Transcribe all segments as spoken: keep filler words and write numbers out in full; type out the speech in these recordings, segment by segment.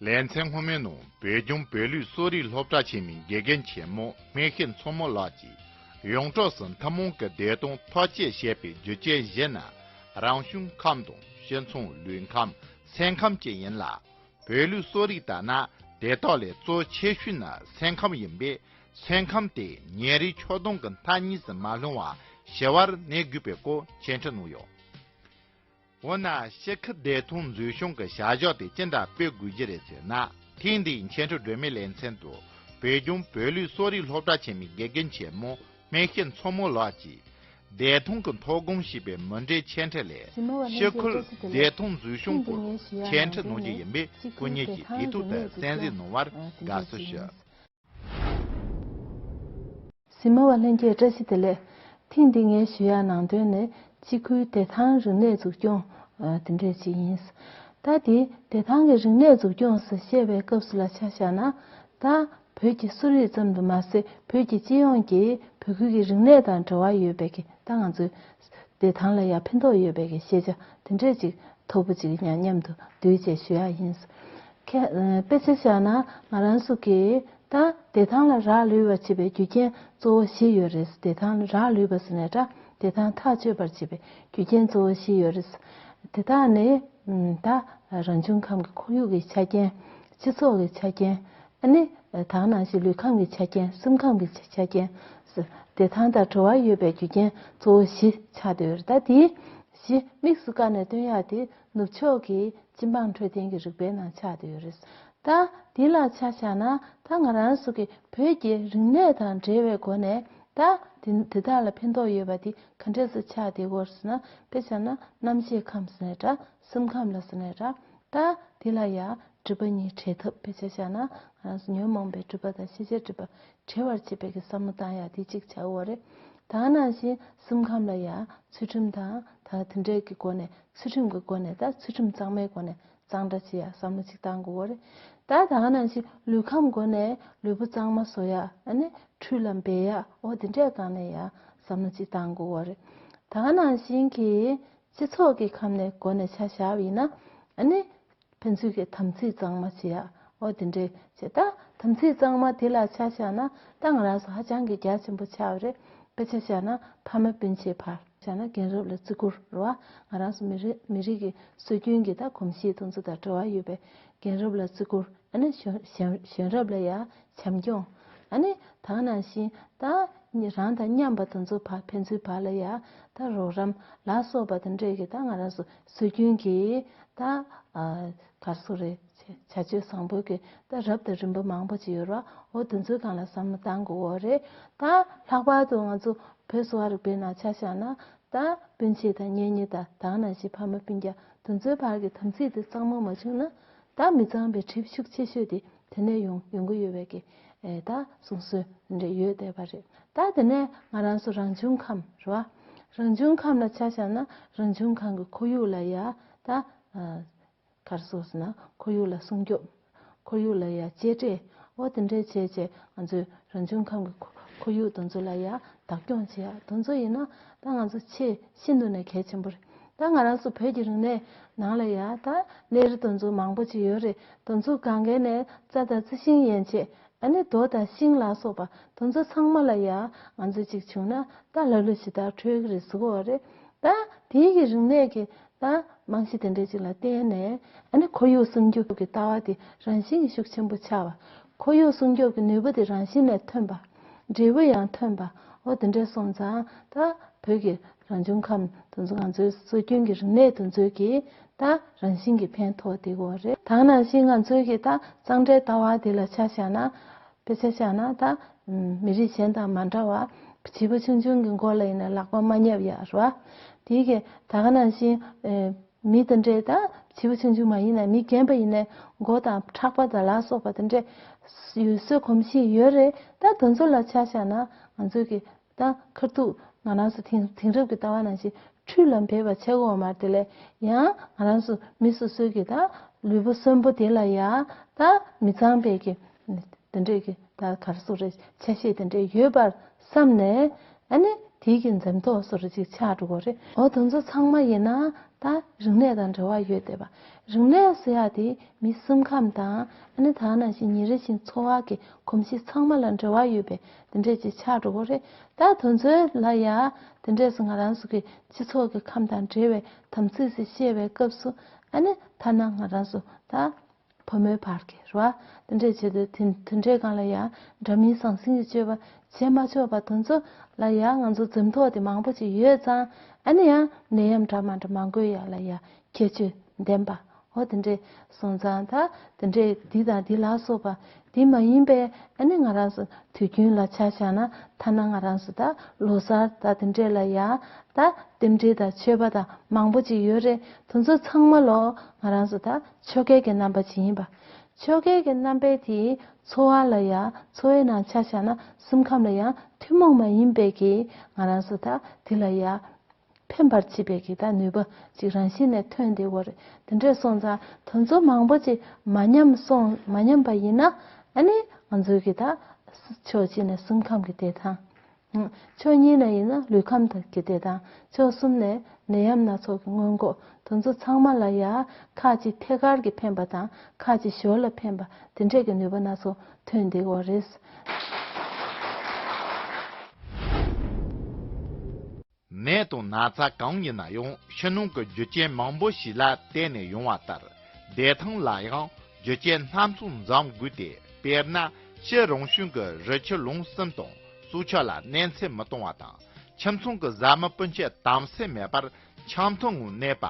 ལེ་ཚན་སྔོན་མའི་ནང་བོད་ལྗོངས་བོད་ལུགས་གསོ་རིག་སློབ་གྲྭ་ཆེན་མོའི་དགེ་རྒན་ཆེན་མོ་སྨན་ཤེས་མཚོ་མོ་ལགས་ཀྱིས་ཡོངས་གྲགས་སུ་ཐུན་མོང་གི་བདེ་ཐང་ཐག་གཅོད་བྱེད་པའི་རྒྱུ་རྐྱེན་བཞི་ནི་རང་བྱུང་ཁམས་དང་། སྤྱི་ཚོང་ལུས་ཁམས། སེམས་ཁམས་བཅས་ཡིན་ལ། བོད་ལུགས་གསོ་རིག་ལྟར་ན་དེ་དག་ལས་གཙོ་ཆེ་ཤོས་ནི་སེམས་ཁམས་ཡིན་པས། སེམས་ཁམས་དེ་ཉིན་རེའི་ཆགས་སྡང་གི་མཐའ་གཉིས་སུ་མ་ལྷུང་བར་ཞི་བར་གནས་དགོས་པའི་སྐོར་འཆད་ཁྲིད་གནང་ཡོད། འོ་ན་སྤྱི་ཁྱབ་བདེ་ཐང་འཛུགས་སྐྱོང་གི་བྱ་གཞག་དེ་ཅི་འདྲ་སྤེལ་དགོས་ཀྱི་རེད་ཟེར་ན། ཐེངས་འདིའི་འཆད་ཁྲིད་སྒྲོན་མེའི་ལེ་ཚན་དུ་བོད་ལྗོངས་བོད་ལུགས་གསོ་རིག་སློབ་གྲྭ་ཆེན་མོའི་དགེ་རྒན་ཆེན་མོ་སྨན་ཤེས་མཚོ་མོ་ལགས་ཀྱིས། བདེ་ཐང་གི་ཐོག་སྒོམ་ཞེས་པའི་མུ་འབྲེལ་འཆད་ཁྲིད་ལས། སྤྱི་ཁྱབ་བདེ་ཐང་འཛུགས་སྐྱོང་སྐོར་འཆད་ཁྲིད་གནང་རྒྱུ་ཡིན་པས་སྐུ་ཉིད་ཀྱིས་དུས་ཐོག་ཏུ་གསན་གཟིགས་གནང་བར་དགའ་བསུ་ཞུ། གཟིགས་མོ་བ་ལྷན་རྒྱས་བཀྲ་ཤིས་བདེ་ལེགས། ཐེངས་འདི་ངས་ཞུ་ཡག་ནང་དོན་ནི་སྤྱི་ཁྱབ་བདེ་ཐང་རིག་གནས་འཛུགས་སྐྱོང་། ཨ། དེ་འདྲས་ཅིག་ཡིན། ད་དེ་བདེ་ཐང་གི་རིག་གནས་འཛུགས་སྐྱོང་ཟེར་བཤད་པའི་སྐབས་སུ་ལ་ཆ་བཞག་ན། ད་བོད་ཀྱི་གསོ་རིག་ཙམ་དུ་མ་ཟད་བོད་ཀྱི་སྤྱི་ཡོངས་ཀྱི་བོད་ཁུལ་གྱི་རིག་གནས་དང་འབྲེལ་བ་ཡོད་པའི་གི། ད་ང་ཚོའི་བདེ་ཐང་ལ་ཡང་ཕན་ཐོགས་ཡོད་པའི་གི་ཤེས་བྱ་དེ་འདྲས་ཅིག་མཐོ་པོ་ཅིག་མཉམ་དུ་བསྡུས་བྱས་ཞུ་ཡག་ཡིན། ཁ། ཨ། དཔེ་ཆ་བཞག་ན་ང་རང་ཚོ་གིས་ད་བདེ་ཐང་ལ་རག་ལུས་པ་བྱེད་པའི་རྒྱུ་རྐྱེན་གཙོ་བོ་བཞི་ཡོད་རེད། བདེ་ཐང་ལ་རག་ལུས་པ་ཟེར་ནས་ད་བདེ་ཐང་ཐག་གཅོད་པར་བྱེད་པའི་རྒྱུ་རྐྱེན་གཙོ་བོ་བཞི་ཡོད་རེད། དེ་དག་ནི། ཨ། ད་རང་བྱུང་ཁམས་ཀྱི་ཁོར་ཡུག་གི་ཆ་རྐྱེན། སྤྱི་ཚོགས་ཀྱི་ཆ་རྐྱེན། ཨ་ནི་ད་ག་ནང་བཞིན་ལུས་ཁམས་ཀྱི་ཆ་རྐྱེན། སེམས་ཁམས་ཀྱི་ཆ་རྐྱེན། བདེ་ཐང་དང་འབྲེལ་བ་ཡོད་པའི་རྒྱུ་རྐྱེན་གཙོ་བོ་བཞི་ཆགས་བསྡད་ཡོད་རེད། ད་དེ་བཞི་དམིགས་སུ་བཀར་ནས་སྟོན་ཡག་དེ་ནུབ་ཕྱོགས་ཀྱི་སྤྱི་འབངས་འཕྲོད་བསྟེན་གྱི་རིག་པའི་ནང་ཆགས་བསྡད་ཡོད་རེད། ད་དེ་ལ་ཆ་བཞག་ན་ད་ང་རང་ཚོ་གི་བོད་ཀྱི་རིག་གནས་དང་འབྲེལ་བའི་སྒོ་ནས་ད་དེ་དེ་དག་ལ་ཕན་ཐོགས་ཡོད་པ་དེ་ག་འདྲས་སུ་ཆགས་བསྡད་ཡོད་རེད་ཟེར་ན། དཔེ་བཞག་ན་རྣམ་ཤེས་ཁམས་ཟེར་ནའི་འདྲ། སེམས་ཁམས་ལ་ཟེར་ནའི་འདྲ། ད་དེ་ལ་ཡང་སྒྲིབ་པ་གཉིས་བྲལ་ཐབས། དཔེ་ཆ་བཞག་ན་ང་རང་ཚོ་ཉོན་མོངས་པའི་སྒྲིབ་པ་དང་ཤེས་བྱའི་སྒྲིབ་པ་བྲལ་བར་བྱེད་པའི་གི་བསམ་བློ་བཏང་ཡག་དེ་གཅིག་ཆགས་ཀྱི་ཡོད་རེད། ད་ག་ནང་བཞིན་སེམས་ཁམས་ལ་ཡང་ཚུལ་ཁྲིམས་དང་ད་དེ་འདྲའི་གི་སྒོ་ནས། ཚུལ་ཁྲིམས་ཀྱི་སྒོ་ནས། ད་ཚུལ་ཁྲིམས་གཙང་མའི་སྒོ་ནས་གཙང་སྦྲ་བྱེད་ཡག་བསམ་བློ་གཅིག་བཏང་དགོས་ཀྱི་ཡོད་རེད། ད་ད་ག་ནང་བཞིན་ལུས་ཁམས་སྒོ་ནས་ལུས་པོ་གཙང་མ་བཟོ་ཡག་ཨ་ནི་འཁྲུས་ལ་འབད་ཡག་འོ་དེ་འདྲའི་སྒང་ནས་ཡང་བསམ་བློ་གཅིག་བཏང་དགོས་ཀྱི་ཡོད་རེད། ད་ག་ནང་བཞིན་གྱི་སྤྱི་ཚོགས་ཀྱི་ཁམས་ནས་སྒོ་ནས་ཆ་བཞག་པ་ཡིན་ན། ཨ་ནི་ཕན་ཚུན་གྱི་དམ་ཚིག་གཙང་མ་བྱེད་ཡག་འོ་དེ་འདྲའི་བྱེད། ད་དམ་ཚིག་གཙང་མ་དེ་ལ་ཆ་བཞག་ན་ད་ང་རང་ཚོ་ཧ་ཅང་གི་རྒྱ་ཆེན་པོ་ཆགས་པ་རེད། དཔེ་ཆ་བཞག་ན་ཕ་མ་སྤུན་མཆེད་བར། བྱས་ན་རྒན་རབས་ལ་བརྩི་བཀུར་རེད་བ། ང་རང་ཚོ་མི་རིགས་མི་རིགས་ཀྱི་སྲོལ་རྒྱུན་གྱི་ད་གོམས་གཤིས་དེ་ཚོ་དང་འབྲེལ་བ་ཡོད་པའི་རྒན་རབས་ལ་བརྩི་བཀུར། ཨ་ནི་གཞོན་གཞོན་གཞོན་རབས་ལ་ཡང་བྱམས་སྐྱོང་། ཨ་ནི་ད་ག་ནང་བཞིན་ད་རང་དང་མཉམ་པ་དེ་ཚོ་བར་ཕན་ཚུན་བར་ལ་ཡང་ད་རོགས་རམ་ལ་སོགས་པ་དེ་འདྲས་ཀྱི་ད་ང་རང་ཚོ་སྲོལ་རྒྱུན་གྱི་ད་ཨ་ག་རེ་ཟེར་དགོས་རེད། བྱ་བྱ་སྤྱོད་བཟང་པོའི་གི་ད་རབ་དང་རིམ་པ་མང་པོ་ཅིག་ཡོད་རེད་བ། འོ་དེ་ཚོའི་སྒང་ལ་བསམ་བློ་བཏང་དགོས་ཀྱི་ཡོད་རེད། ད་ལྷག་པར་དུ་ང་ཚོ་བོད་གསོ་བ་རིག་པའི་ནང་ཆ་བཞག་ན་ད་སྤུན་མཆེད་དང་གཉེན་ཉེ་དང་ད་ག་ནང་བཞིན་ཕ་མ་སྤུན་ཀྱག་དེ་ཚོའི་བར་གྱི་དམ་ཚིག་དེ་གཙང་མ་མ་བྱུང་ན་ད་མི་གཙང་བའི་གྲིབ་ཤུགས་ཆེ་ཤོས་དེ་དེ་ནས་ཡོང་ཡོང་གི་ཡོད་པའི་གི་ཨེ་ད་གསུང་སྲོལ་འདྲ་ཡོད་བསྡད་པ་རེད། ད་དེ་ནས་ང་རང་ཚོ་རང་བྱུང་ཁམས་རེད་བ། རང་བྱུང་ཁམས་ལ་ཆ་བཞག་ན་རང་བྱུང་ཁམས་ཀྱི་ཁོར་ཡུག་ལ་ཡ་ད་ཨ། ག་རེ་ཟེར་ན་ཁོར་ཡུག་ལ་སྲུང་སྐྱོབ། ཁོར་ཡུག་ལ་ཡ་གཅེས་སྤྲས། འོ་དེ་འདྲས་བྱས་བྱས་ང་ཚོའི་རང་བྱུང་ཁམས་ཀྱི་ཁོ་ཁོར་ཡུག་དེ་ཚོ་ལ་ཡ་བདག་སྐྱོང་བྱེད་ཡ་དེ་ཚོ་ཡིན་ན་ད་ང་ཚོ་ཆེས་ཤིན་ཏུ་ནས་གལ་ཆེན་པོ་རེད། ད་ང་རང་ཚོ་བོད་ཀྱི་རིག་གནས་ནང་ལ་ཡ་ད་གནས་རི་དེ་ཚོ་མང་པོ་ཅིག་ཡོད་རེད། དེ་ཚོ་གང་གའི་ནས་རྩྭ་དང་རྩི་ཤིང་ཡན་ཆད། ཨ་ནི་རྡོ་དང་ཤིང་ལ་སོགས་པ་དེ་ཚོ་ཚང་མ་ལ་ཡ་ང་ཚོ་གཅིག་བྱུང་ན་ད་ལ་ལུ་ཇི་ལྟར་འཕྲོད་ཀྱི་རེད་ཟེར་གྱི་ཡོད་རེད། ད་དེའི་གི་རིག་གནས་ཀྱི་ད་རྨང་གཞི་དེ་འདྲ་ཅིག་ལ་བརྟེན་ནས་ཨ་ནི་ཁོར་ཡུག་སྲུང་སྐྱོབ་ཀྱི་ལྟ་བ་དེ་རང་བཞིན་གྱི་ཤུགས་ཆེན་པོ་ཆགས་པ། ཁོར་ཡུག་སྲུང་སྐྱོབ་ཀྱི་ནུས་པ་དེ་རང་བཞིན་ནས་ཐོན་པ། འབྲས་བུ་ཡང་ཐོན་པ། འོ་དེ་འདྲ་སོང་ཙང་ད་བོད་ཀྱི་རང་བྱུང་ཁམས་དེ་ཚོ་ང་ཚོའི་སྲོལ་རྒྱུན་གྱི་རིག་གནས་དེ་ཚོའི་གི་ད་རང་བཞིན་གྱིས་ཕན་ཐོགས་བསྡད་ཀྱི་ཡོད་རེད། ད་ག་ནང་བཞིན་ང་ཚོའི་གི་ད་གཙང་སྦྲའི་ལྟ་བ་དེ་ལ་ཆ་བཞག་ན། དཔེ་ཆ་བཞག་ན་ད་མི་རིགས་གཞན་དང་མ་འདྲ་བར་བྱིས་པ་ཆུང་ཆུང་གི་མགོ་ལ་ཡིན་ན་ལག་པ་མ་བརྙབ་ཡག་རེད་བ། དེའི་གི་ད་ག་ནང་བཞིན་མི་དེ་འདྲས་ད་བྱིས་པ་ཆུང་ཆུང་མ་ཡིན་ན་མི་རྒན་པ་ཡིན་ནའི་མགོ་དང་ཕྲག་པ་དང་ལ་སོགས་པ་དེ་འདྲས་ཡུལ་སྲོལ་གོམས་གཤིས་ཡོད་རེད། ད་དེ་ཚོ་ལ་ཆ་བཞག་ན་ང་ཚོའི་གི་ད་ཁ་ཐུག་ང་རང་ཚོ་དེང་དེང་རབས་ཀྱི་ལྟ་བ་ནང་བཞིན་ཁྲུས་ལ་འབད་པ་བྱེད་དགོས་མ་རེད། དེ་ལས་ཡང་ང་རང་ཚོ་མི་སོ་སོའི་གི་ད་ལུས་པོ་གསོན་པོ་དེ་ལ་ཡང་ད་མི་གཙང་བའི་གི་དེ་འདྲས་གི་ད་ག་རེ་ཟེར་རེད། ཆ་ཤས་དེ་འདྲས་ཡོད་པར་བསམ་ནས་ཨ་ནི་ དེའི་གི་འཛེམ་དོགས་སོ་རུ་ཅིག་ཆགས་འགྲོ་གི་རེད། འོ་དེ་ཚོ་ཚང་མ་ཡིན་ན་ད་རིག་གནས་དང་འབྲེལ་བ་ཡོད་བསྡད་པ། རིག་གནས་ཟེར་ཡ་དེ་མི་སེམས་ཁམས་དང་ཨ་ནི་ད་ནང་བཞིན་ཉིན་རེ་བཞིན་འཚོ་བ་གི་གོམས་གཤིས་ཚང་མ་ལ་འབྲེལ་བ་ཡོད་པའི་དེ་འདྲས་ཅིག་ཆགས་འགྲོ་གི་རེད། ད་དེ་ཚོའི་ལ་ཡ་དེ་འདྲས་སུ་ང་རང་ཚོ་གི་སྤྱི་ཚོགས་ཀྱི་ཁམས་དང་འབྲེལ་བའི་དམ་ཚིག་ཅིག་བཤད་པའི་སྐབས་སུ་ཨ་ནི་ཐ་ན་ང་རང་ཚོ་ད། ཕོ་མོའི་བར་གྱི་རེད་བ། དེ་འདྲས་བྱེད་དུས་དེ་དེ་འདྲས་སྒང་ལ་ཡང་འདྲ་མིན་ཟང་ཟིང་གི་སྤྱོད་པ་བྱེད་མ་ཆོག་པ་དེ་ཚོ་ལ་ཡང་ང་ཚོ་འཛེམ་དོགས་དེ་མང་པོ་ཅིག་ཡོད་ཙང་ཨ་ནི་ཡང་ནད་ཡམས་འདྲ་མ་འདྲ་མང་པོའི་ཡ་ལ་ཡང་ཁྱད་ཆོས་ལྡན་པ། འོ་དེ་འདྲས་སོང་ཙང་ད་དེ་འདྲས་འདི་དང་འདི་ལ་སོགས་པ་འདི་མ་ཡིན་པའི་ཨ་ནི་ང་རང་ཚོ་དུས་རྒྱུན་ལ་ཆ་བཞག་ན་ཐ་ན་ང་རང་ཚོ་ད་ལོ་གསར་ད་དེ་འདྲས་ལ་ཡང་ད་རྟེན་འབྲེལ་དང་མཆོད་པ་དང་མང་པོ་ཅིག་ཡོད་རེད། དེ་ཚོ་ཚང་མ་ལོ་ང་རང་ཚོ་ད། ཆོ་གའི་གི་རྣམ་པ་ཅིག་ཡིན་པ། ཆོ་གའི་གི་རྣམ་པའི་དེའི་འཚོ་བ་ལ་ཡང་འཚོ་བའི་ནང་ཆ་བཞག་ན་སེམས་ཁམས་ལ་ཡང་ཐུན་མོང་མ་ཡིན་པའི་གི་ང་རང་ཚོ་ད་དེ་ལ་ཡང་ཕན་པར་བྱེད་པའི་གི་ད་ནུས་པ་ཅིག་རང་བཞིན་ནས་ཐོན་བསྡད་ཡོད་རེད། དེ་འདྲས་སོང་ཙང་དེ་ཚོ་མང་པོ་ཅིག་མ་ཉམས་སོང་མ་ཉམས་པ་ཡིན་ན་ཨ་ནི་ང་ཚོའི་གི་ད་ཕྱོགས་གཅིག་ནས་སེམས་ཁམས་གི་བདེ་ཐང་། ཕྱོགས་གཉིས་ནས་ཡིན་ན་ལུས་ཁམས་དང་གི་བདེ་ཐང་། ཕྱོགས་གསུམ་ནས་ནད་ཡམས་སྣ་ཚོགས་ཀྱི་སྔོན་འགོག་དེ་ཚོ་ཚང་མ་ལ་ཡང་ཁ་ཅིག་ཐད་ཀར་གྱི་ཕན་པ་དང་ཁ་ཅིག་ཞོར་ལ་ཕན་པ་དེ་འདྲས་ཀྱི་ནུས་པ་སྣ་ཚོགས་ཐོན་བསྡད་ཡོད་རེད། ནད་དང་ན་ཚ་གང་ཡིན་ན་ཡང་ཕྱི་ནང་གི་རྒྱུ་རྐྱེན་མང་པོ་ཞིག་ལ་བརྟེན་ནས་ཡོང་བ་ལྟར། བདེ་ཐང་ལ་ཡང་རྒྱུ་རྐྱེན་སྣ་ཚོགས་འཛོམས་དགོས་ཏེ། དཔེར་ན། ཕྱི་རང་བྱུང་གི་རི་ཆུ་ལུང་གསུམ་དང་སྲོག་ཆགས་ལ་གནོད་འཚེ་མི་གཏོང་བ་དང་། ཁྱིམ་ཚང་གི་བཟའ་མི་སྤུན་མཆེད་དམ་སེལ་མེད་པར་འཆམ་མཐུན་ངང་གནས་པ།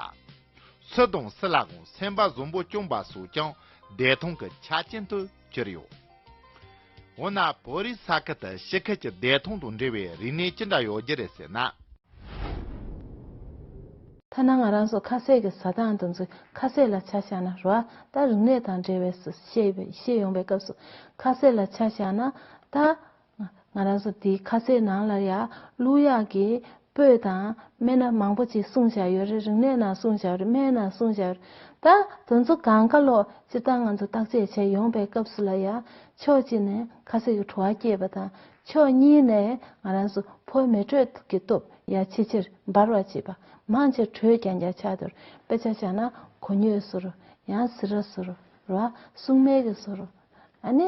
སུ་དང་སུ་ལའང་སེམས་པ་བཟང་པོ་བཅངས་པ་སོགས་ཀྱང་བདེ་ཐང་གི་ཆ་རྐྱེན་དུ་གྱུར་ཡོད། འོ་ན་བོད་རིགས་ས་ཁུལ་དུ་ཕྱི་ཁུལ་གྱི་བདེ་ཐང་དང་འབྲེལ་བའི་རིག་གནས་ཅི་འདྲ་ཡོད་རྒྱུ་རེད་ཟེར་ན། ཐ་ན་ང་རང་ཚོ་ཁ་ཟས་ཀྱི་ཟ་སྟངས་དེ་ཚོ་ཁ་ཟས་ལ་ཆ་བཞག་ན་རེད་བ། ད་རིག་གནས་དང་འབྲེལ་བའི་བཤད་པའི་བཤད་ཡོང་པའི་སྐབས་སུ་ཁ་ཟས་ལ་ཆ་བཞག་ན་ད་ང་རང་ཚོ་དེའི་ཁ་ཟས་ནང་ལ་ཡ་བླུག་ཡག་གི་སྤོས་དང་སྨན་སྣ་མང་པོ་ཅིག་གསུངས་བཞག་ཡོད་རེད། རིག་གནས་ནང་གསུངས་བཞག་ཡོད་རེད། སྨན་ནང་གསུངས་བཞག་ཡོད་རེད། ད་དེ་ཚོ་གང་ག་ལོག་སྤྱིར་བཏང་ང་ཚོ་བརྟག་དཔྱད་བྱས་ཡོང་པའི་སྐབས་སུ་ལ་ཡ་ཕྱོགས་གཅིག་ནས་ཁ་ཟས་ཀྱི་བྲོ་བ་སྐྱེས་པ་དང་། ཕྱོགས་གཉིས་ནས་ང་རང་ཚོ་ཕོ་མེ་དྲོད་ཀྱི་སྟོབས་ཡ་ཆེས་ཆེར་འབར་བ་བྱེད་པ། མང་ཆེ་དྲོད་རྐྱང་རྐྱང་ཆགས་འདུག་དཔེ་ཆ་བཞག་ན་གོ་སྙོད་བཟོ་རུ། ཡང་སི་ར་བཟོ་རུ་ར། སྲུང་མའི་གི་བཟོ་རུ། ཨ་ནི་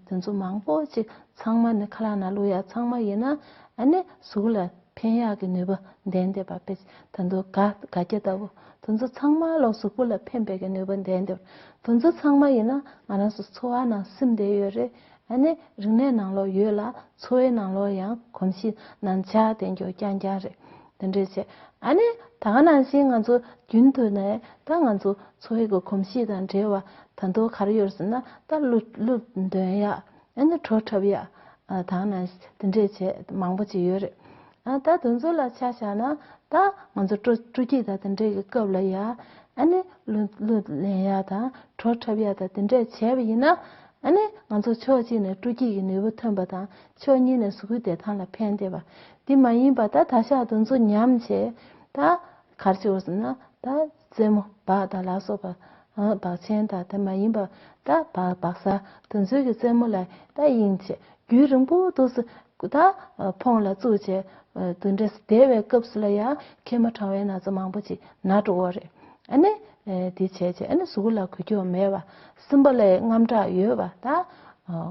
དེ་ཚོ་མང་པོ་ཅིག་ཚང་མ་ནི་ཁ་ལག་ནང་བླུག་ཡག་ཚང་མ་ཡིན་ན་ཨ་ནི་གཟུགས་ལ་ཕན་ཡག་གི་ནུས་པ་ལྡན་བསྡད་པ། དཔེ་ད་དུང་སྒ་སྒ་སྐྱ་ལྟ་བུ་དེ་ཚོ་ཚང་མ་ལོ་གཟུགས་པོ་ལ་ཕན་པའི་གི་ནུས་པ་ལྡན་བསྡད་པ། དེ་ཚོ་ཚང་མ་ཡིན་ན་ང་རང་ཚོ་འཚོ་བ་ནང་སིམ་བསྡད་ཡོད་རེད། ཨ་ནི་རིག་གནས་ནང་ལོགས་ཡོད་ལ་འཚོ་བའི་ནང་ལོགས་ཡང་གོམས་གཤིས་ནང་ཆགས་བསྡད་རྒྱུ་རྐྱང་རྐྱང་རེད། དེ་འདྲས་བྱས། ཨ་ནི་ད་ག་ནང་བཞིན་ང་ཚོ་རྒྱུན་དུ་ནས་ད་ང་ཚོ་འཚོ་བའི་གི་གོམས་གཤིས་དང་འབྲེལ་བ་ད་དུང་ག་རེ་ཡོད་ཟེར་ན། ད་གླུ་གླུ་འདོན་ཡག་ཨ་ནི་བྲོ་འཁྲབ་ཡག་ཨ་ད་ག་ནང་བཞིན་དེ་འདྲས་བྱས་མང་པོ་ཅིག་ཡོད་རེད། ཨ་ད་དེ་ཚོ་ལ་ཆ་བཞག་ན་ད་ང་ཚོ་སྤྲོ་སྤྲོ་སྐྱིད་དང་དེ་འདྲས་ཀྱི་སྐབས་ལ་ཡ་ཨ་ནི་གླུ་གླུ་ལེན་ཡག་དང་བྲོ་འཁྲབ་ཡག་དང་དེ་འདྲས་བྱས་པ་ཡིན་ན། ཨ་ནི་ང་ཚོ་ཕྱོགས་གཅིག་ནས་སྤྲོ་སྐྱིད་ཀྱི་ནུས་པ་ཐོན་པ་དང་། ཕྱོགས་གཉིས་ནས་གཟུགས་པོའི་བདེ་ཐང་ལ་ཕན་བསྡད་པ། དེ་མ་ཡིན་པ་ད་ད་ཞག་དེ་ཚོ་ཉམས་བྱས་ད་ག་རེ་བྱེད་དགོས་ཟེར་ན། ད་རྩེད་མོ་སྦག་དང་ལ་སོགས་པ། ཨ་སྦག་ཆེན་དང་དེ་མ་ཡིན་པ་ད་སྦག་སྦག་ཟ་དེ་ཚོའི་གི་རྩེད་མོ་ལ་ད་དབྱིངས་བྱས་རྒྱུན་རིང་པོ་འདུག་སེ་ད་ཕོན་ལ་བཙུགས་བྱས་དེ་འདྲས་བསྡད་པའི་སྐབས་སུ་ལ་ཡང་མཁལ་མ་གྲང་བའི་ན་ཚ་མང་པོ་ཅིག་ན་འགྲོ་གི་རེད། ཨ་ནི་ཨེ་དེ་བྱས་བྱས་ཨ་ནི་གཟུགས་ལ་འགུལ་སྐྱོད་མེད་པ། སེམས་པ་ལ་དངངས་སྐྲག་ཡོད་པ། ད་ཨ་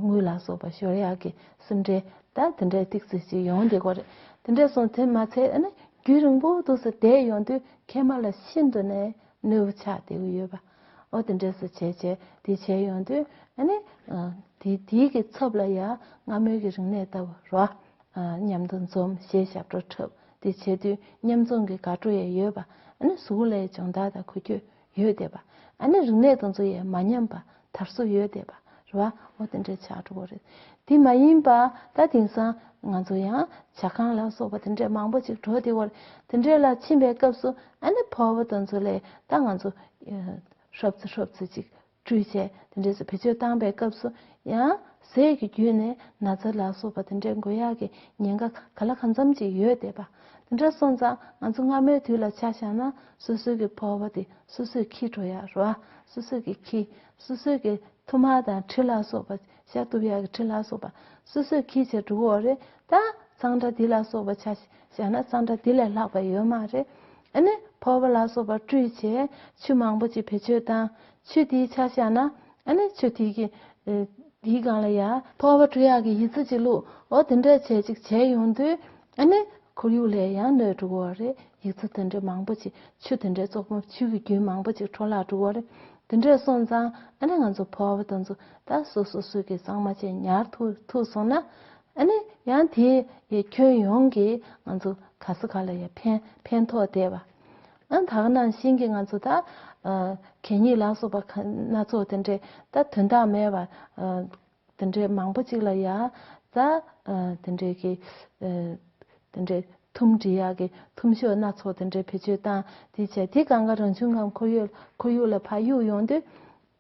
དངུལ་ལ་སོགས་པ་ཤོར་ཡག་གི་སེམས་ཁྲལ་ད་དེ་འདྲའི་ཏིག་ཙི་ཅིག་ཡོང་བསྡད་ཀྱི་ཡོད་རེད། དེ་འདྲས་སོང་དེ་མ་ཚད་ཨ་ནི་རྒྱུན་རིང་པོ་འདུག་སེ་བསྡད་ཡོང་དུས་མཁལ་མ་ལ་ཤིན་ཏུ་ནས་གནོད་པ་ཆགས་བསྡད་ཀྱི་ཡོད་པ། ཨོ་དེ་འདྲས་སེ་བྱས་བྱས་དེ་བྱས་ཡོང་དུས་ཨ་ནི་ཨ་དེ་དེའི་གི་ཚབ་ལ་ཡང་སྔ་མོའི་གི་རིག་གནས་ལྟ་བུ་རོ། མཉམ་དུ་འཛོམས། གཞས་ཞབས་བྲོ་འཁྲབ། དེ་བྱེད་དུས་མཉམ་འཛོམས་ཀྱི་དགའ་སྤྲོ་ཡང་ཡོད་པ། ཨ་ནི་གཟུགས་ལ་ཡང་སྦྱོང་བརྡར་དང་འགུལ་སྐྱོད་ཡོད་བསྡད་པ། ཨ་ནི་རིག་གནས་དེ་ཚོ་ཡང་མ་ཉམས་པ་དར་སྲོལ་ཡོད་བསྡད་པ་རེད་བ། འོ་དེ་འདྲ་ཆགས་འགྲོ་གི་རེད། དེ་མ་ཡིན་པ་ད་དེང་སང་ང་ཚོ་ཡང་ཇ་ཁང་ལ་སོགས་པ་དེ་འདྲ་མང་པོ་ཅིག་འགྲོ་བསྡད་ཡོད་རེད། དེ་འདྲ་ལ་ཕྱིན་པའི་སྐབས་སུ་ཨ་ནི་ཕོར་པ་དེ་ཚོ་ལ་ད་ང་ཚོ་ཧྲབ་ཙེ་ཧྲབ་ཙེ་ཅིག་བཀྲུས་བྱས་དེ་འདྲས་སུ་བེད་སྤྱོད་བཏང་པའི་སྐབས་སུ་ཡང་ཟས་ཀྱི་བརྒྱུད་ནས་ན་ཚ་ལ་སོགས་པ་དེ་འདྲས་འགོས་ཡག་གི་ཉེན་ཁ་ག་ལ་གང་འཚམ་ཅིག་ཡོད་བསྡད་པ། དེ་འདྲ་སོང་ཙང་ང་ཚོ་སྔ་མོའི་དུས་ལ་ཆ་བཞག་ན་སོ་སོའི་གི་ཕོར་པ་དེ་སོ་སོས་འཁྱེར་འགྲོ་ཡག་རེད་བ། སོ་སོའི་གི་འཁྱེར། སོ་སོའི་གི་ཐུར་མ་དང་གྲི་ལ་སོགས་པ། ཤ་གཏུབ་ཡག་གི་གྲི་ལ་སོགས་པ་སོ་སོས་འཁྱེར་བྱས་འགྲོ་གི་ཡོད་རེད། ད་ གཙང་སྦྲ་འདི་ལ་སོགས་པ་ཆ་བཞག་ན་གཙང་སྦྲ་འདི་ལས་ལྷག་པ་ཡོད་མ་རེད། ཨ་ནི་ཕོར་པ་ལ་སོགས་པ་བཀྲུས་བྱས་ཆུ་མང་པོ་ཅིག་བེད་སྤྱོད་བཏང་། ཆུ་དེའི་ཆ་བཞག་ན་ཨ་ནི་ཆུ་དེའི་གི་ཨེ་དེའི་སྒང་ལ་ཡ་ཕོར་པ་བཀྲུ་ཡག་གི་ཡིག་ཆ་ཅིག་བླུགས། འོ་དེ་འདྲ་བྱས་ཅིག་བྱས་ཡོང་དུས་ཨ་ནི་ཁོར་ཡུག་ལ་ཡང་གནོད་འགྲོ་གི་ཡོད་རེད། ཡིག་ཆ་དེ་འདྲ་མང་པོ་ཅིག་ཆུ་དེ་འདྲའི་བཙོག་པ་ཆུ་གི་རྒྱུན་མང་པོ་ཅིག་འཕྲོ་བརླག་འགྲོ་གི་ཡོད་རེད། དེ་འདྲ་སོང་ཙང་ཨ་ནི་ང་ཚོ་ཕོར་པ་དེ་ཚོ་ད་སོ་སོ་སོ་གི་གཙང་མ་བྱས་ཉར་ཐུབ་ཐུབ་སོང་ན་ཨ་ནི་ཡང་དེ་ཡི་ཁྱོན་ཡོངས་ཀྱི་ང་ཚོ་ག་ས་ག་ལ་ཡ་ཕན་ཕན་ཐོགས་བསྡད་པ། ཨ་ད་ག་ནང་བཞིན་གྱི་ང་ཚོ་ད་ཨ་གད་སྙིགས་ལ་སོགས་པ་ག་སྣ་ཚོགས་དེ་འདྲའི་ད་དོན་དག་མེད་པ་ཨ་དེ་འདྲའི་མང་པོ་ཅིག་ལ་ཡ་ད་ཨ་དེ་འདྲའི་གི་ཨ་དེ་འདྲའི་ཐུམ་སྒྲིལ་ཡག་གི་ཐུམ་ཤོག་སྣ་ཚོགས་དེ་འདྲའི་བེད་སྤྱོད་བཏང་དེ་བྱས་དེ་གང་ག་རང་བྱུང་ཁམས་ཁོར་ཡུག་ཁོར་ཡུག་ལ་ཕར་གཡུག་ཡོང་དུས།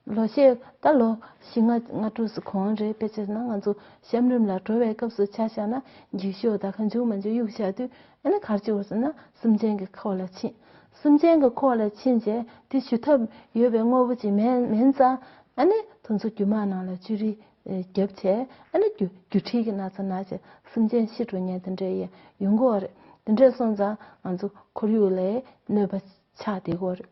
ལོ་ཤས་ད་ལོ་བཞི་ལྔ་ལྔ་དྲུག་ཙམ་གོང་རེད། དཔེ་བྱས་ན་ང་ཚོ་གཤམ་རིམ་ལ་འགྲོ་བའི་སྐབས་སུ་ཆ་བཞག་ན་འགྱིག་ཤོག་དང་གང་བྱུང་མང་བྱུང་གཡུག་བཞག་དུས་ཨ་ནི་ག་རེ་བྱེད་དགོས་ཟེར་ན་སེམས་ཅན་གྱི་ཁོག་ལ་ཕྱིན། སེམས་ཅན་གྱི་ཁོག་ལ་ཕྱིན་རྗེས་དེ་ཞུ་ཐབས་ཡོད་པའི་དངོས་པོ་ཅིག་མིན་མིན་ཙང་ཨ་ནི་དེ་ཚོ་རྒྱུ་མ་ནང་ལ་བཅུད་རིལ་བརྒྱབ་བྱས་ཨ་ནི་རྒྱུ་རྒྱུ་འཁྲིའི་གི་ན་ཚ་ན་བྱས་སེམས་ཅན་ཤི་འགྲོ་མཁན་དེ་འདྲ་ཡང་ཡོང་གི་ཡོད་རེད། དེ་འདྲ་སོང་ཙང་ང་ཚོ་ཁོར་ཡུག་ལ་གནོད་པ་ཆགས་བསྡད་ཀྱི་ཡོད་རེད།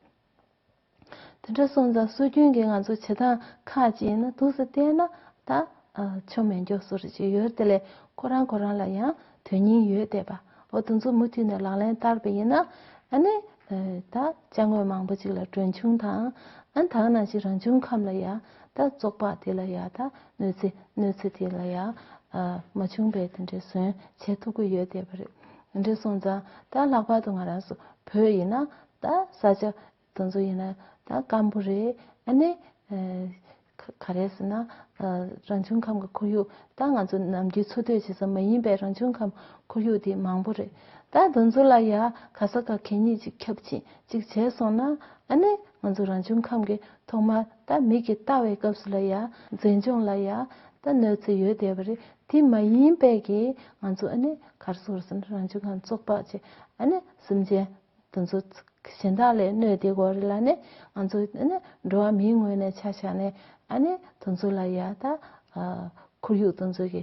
དེ་འདྲ་སོང་ཙང་སྲོལ་རྒྱུན་གྱི་ང་ཚོ་བྱེད་སྟངས་ཁག་ཅིག་ཡིན་ན་འདུག་སེ་བལྟས་ན་ད་ཨ་ཆོ་མེད་མགྱོགས་སུ་རེ་ཅིག་ཡོད་དེ་ལས་ཁོ་རང་ཁོ་རང་ལ་ཡང་དོན་སྙིང་ཡོད་བསྡད་པ། འོ་དེ་ཚོ་མུ་མཐུད་ནས་ལག་ལེན་བསྟར་བ་ཡིན་ན་ཨ་ནི་ཨ་ད་ཅ་དངོས་མང་པོ་ཅིག་ལ་གྲོན་ཆུང་དང་ཨ་ད་ག་ནང་བཞིན་རང་བྱུང་ཁམས་ལ་ཡང་ད་བཙོག་པ་དེ་ལ་ཡང་ད་གནོད་འཚེ་གནོད་འཚེ་དེ་ལ་ཡང་ཨ་མ་བྱུང་བའི་དེ་འདྲའི་ཟོན་བྱེད་ཐུབ་ཀྱི་ཡོད་བསྡད་པ་རེད། དེ་འདྲ་སོང་ཙང་ད་ལྷག་པར་དུ་ང་རང་ཚོ་བོད་ཡིན་ན་ད་ས་ཆ་དེ་ཚོ་ཡིན་ན་ད་སྐམ་པོ་རེད། ཨ་ནི་ཨ་ག་ག་རེ་ཟེར་ན་ཨ་རང་བྱུང་ཁམས་ཀྱི་ཁོར་ཡུག་ད་ང་ཚོ་ནམ་རྒྱུན་འཚོ་སྡོད་བྱེད་ས་མ་ཡིན་པའི་རང་བྱུང་ཁམས་ཁོར་ཡུག་དེ་མང་པོ་རེད། ད་དེ་ཚོ་ལ་ཡ་ག་ས་ག་གད་སྙིགས་ཅིག་ཁྱབ་ཕྱིན་ཅིག་བྱས་སོང་ན་ཨ་ནི་ང་ཚོ་རང་བྱུང་ཁམས་ཀྱི་ཐོག་མར་ད་མིག་གིས་ལྟ་བའི་སྐབས་སུ་ལ་ཡ་མཛེས་ལྗོངས་ལ་ཡ་ད་གནོད་འཚེ་ཡོད་བསྡད་པ་རེད། དེ་མ་ཡིན་པའི་གི་ང་ཚོ་ཨ་ནི་ག་རེ་ཟེར་ན་རང་བྱུང་ཁམས་བཙོག་པ་བྱས་ཨ་ནི་སེམས་ཅན་དེ་ཚོ་གཞན་དག་ལ་གནོད་བསྡད་ཀྱི་ཡོད་རེད་ལབ་ནས་ང་ཚོ་ཨ་ནི་འགྲོ་བ་མིའི་ངོས་ནས་ཆ་བཞག་ནས་ཨ་ནི་དེ་ཚོ་ལ་ཡ་ད་ཨ་ཁོར་ཡུག་དེ་ཚོ་གི་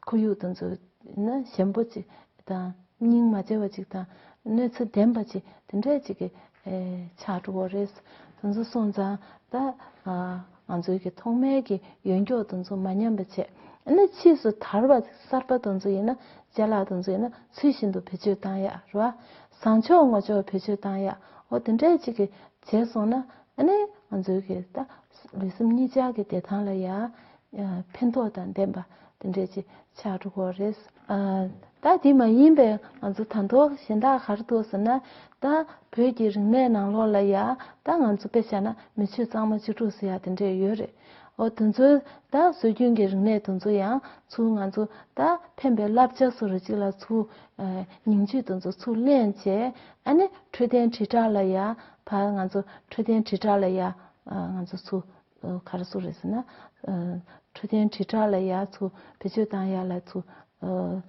ཁོར་ཡུག་དེ་ཚོ་ན་ཞན་པོ་ཅིག་དང་སྙིང་མ་རྗེ་བ་ཅིག་དང་གནོད་འཚེ་ལྡན་པ་ཅིག་དེ་འདྲས་ཅིག་གི་ཨེ་ཆགས་འགྲོ་གི་ཡོད་རེད། དེ་ཚོ་སོང་ཙང་ད་ཨ་ང་ཚོའི་གི་ཐོག་མའི་གི་ཡོན་སྐྱོག་དེ་ཚོ་མ་ཉམས་པ་བྱས། ཨ་ནི་ཕྱིས་སུ་དར་བ་གསར་པ་དེ་ཚོ་ཡིན་ན་ཅ་ལག་དེ་ཚོ་ཡིན་ན་ཚུལ་བཞིན་དུ་བེད་སྤྱོད་བཏང་ཡག་རེད་བ། བཟང་ཕྱོགས་ངོ་ཕྱོགས་བེད་སྤྱོད་བཏང་ཡག་འོ་དེ་འདྲས་ཅིག་གི་བྱས་སོང་ན་ཨ་ནི་ང་ཚོའི་གི་ད་ལུས་སེམས་གཉིས་ཆར་གི་བདེ་ཐང་ལ་ཡ་ཕན་ཐོགས་དང་ལྡན་པ་དེ་འདྲས་ཅིག་ཆགས་འགྲོ་གི་ཡོད་རེད། ཨ་ད་དེ་མ་ཡིན་པའི་ང་ཚོ་ད་དུང་གཞན་དག་ག་རེ་འདུག་ཟེར་ན་ད་བོད་ཀྱི་རིག་གནས་ནང་ལོགས་ལ་ཡ་ད་ང་ཚོ་དཔེ་བཞག་ན་མི་ཆོས་གཙང་མ་བཅུ་དྲུག་ཟེར་ཡ་དེ་འདྲས་ཡོད་རེད། འོ་དེ་ཚོའི་ད་སྲོལ་རྒྱུན་གྱི་རིག་གནས་དེ་ཚོ་ཡང་ཚུར་ང་ཚོ་ད་ཕན་པའི་བསླབ་བྱ་བཟོ་འདྲ་ཅིག་ལ་ཚུར་ཨ་ཉིང་བཅུད་དེ་ཚོ་ཚུར་ལེན་བྱས་ཨ་ནི་འཕྲོད་བསྟེན་དྲིལ་བསྒྲགས་ལ་ཡ་ཕར་ང་ཚོ་འཕྲོད་བསྟེན་དྲིལ་བསྒྲགས་ལ་ཡ་ཨ་ང་ཚོ་ཚུར་ཨ་ག་རེ་ཟེར་རེད་ཟེར་ན། ཨ་འཕྲོད་བསྟེན་དྲིལ་བསྒྲགས་ལ་ཡ་ཚུར་བེད་སྤྱོད་བཏང་ཡ་ལ་ཚུར་ཨ་